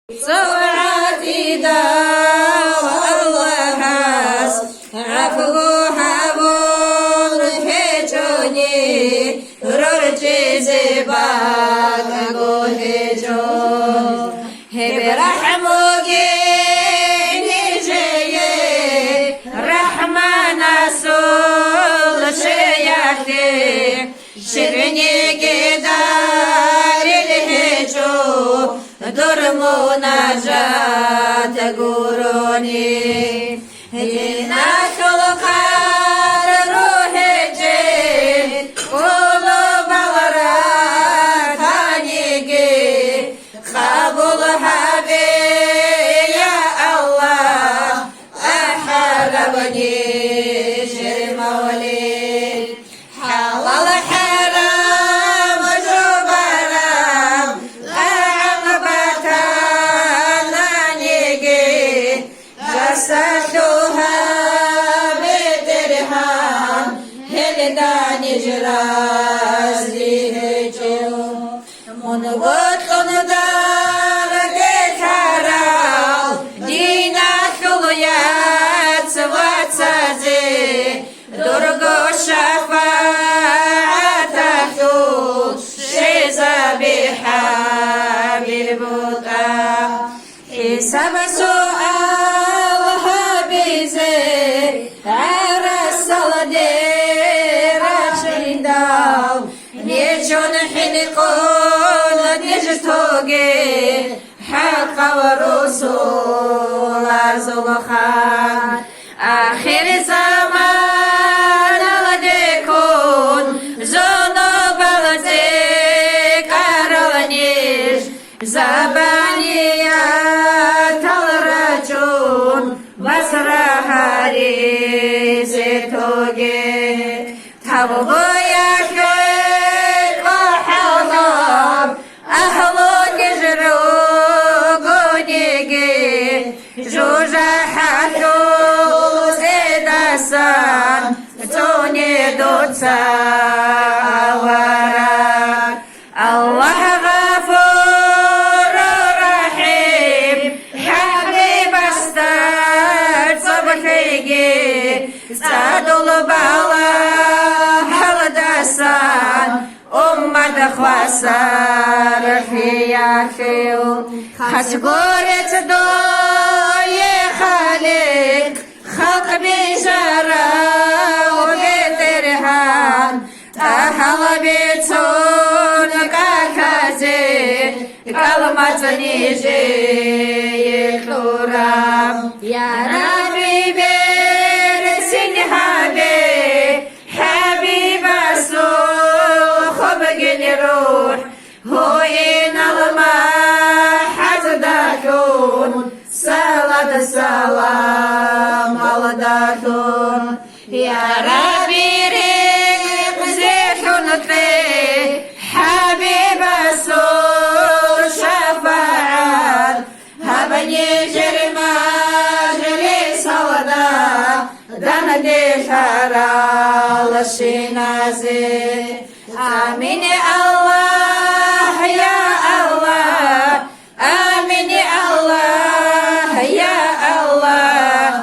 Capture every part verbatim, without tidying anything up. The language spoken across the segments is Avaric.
ЦӀоб гӀатӀидал Аллагьас гӀафу гьабун гьечӀони, рорчӀизе бакӀго гьечӀо. Гьеб рахӀмуги нижее РахӀманасул шеялъе, щибниги дарил гьечӀо, дур мунажат гурони. Диналъул къадру гьечӀеб къулубал ратаниги, къабул гьабе, я Аллагь, ахӀарабни жер мавлид. ХӀалал-хӀарам жубараб тӀагӀам батананиги, жаса лъугьа, БетӀергьан, гьелда ниж разилъичӀо. Мун вокьун дарде лъарал диналъул яц-вацазе, дурго шафагӀаталъул щвезабихӀа бутӀа. ХӀисаб-суал гьабизе гӀарасалде рачӀиндал, нечон хӀинкъун ниж тоге, хӀакъав русулазул хан. Ахирзаманалдекун зунубал цӀикӀкӀарал ниж, забаниятал рачӀун, басра гьаризе тоге. Тавбаялъе кӀвахӀалаб агьлу ниж ругониги, жужахӀалъул цӀедасан цӀуне дуца авараг. Аллагь гъафуру рахӀим, хӀабибасда цӀоб лъейги, цӀадул балагьалдасан уммат хвасарлъиялъул. Хас гурец дое, Халикъ, халкъ бижарав БетӀергьан, тӀахьал бицун кӀалъазе, кӀалмацӀ нижее кьураб. Я Рабби, берцин гьабе хӀабибасул хобгил рухӀ, гьуинал махӀаздалъун, салат-салам гьалдалъун. Я Рабби, ризкъи лъун кье хӀабибасул шафагӀат, гьаб нижер мажлисалда данде лъаралщиназе. Амин, Аллагь, я Аллагь, амин, Аллагь, я Аллагь,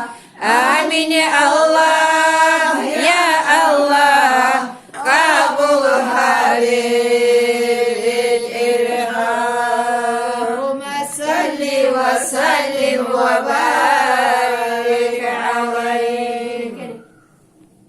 амин, Аллагь, я Аллагь, къабул гьаре, БетӀергьан. Аллагьумма салли ва саллим ва барик.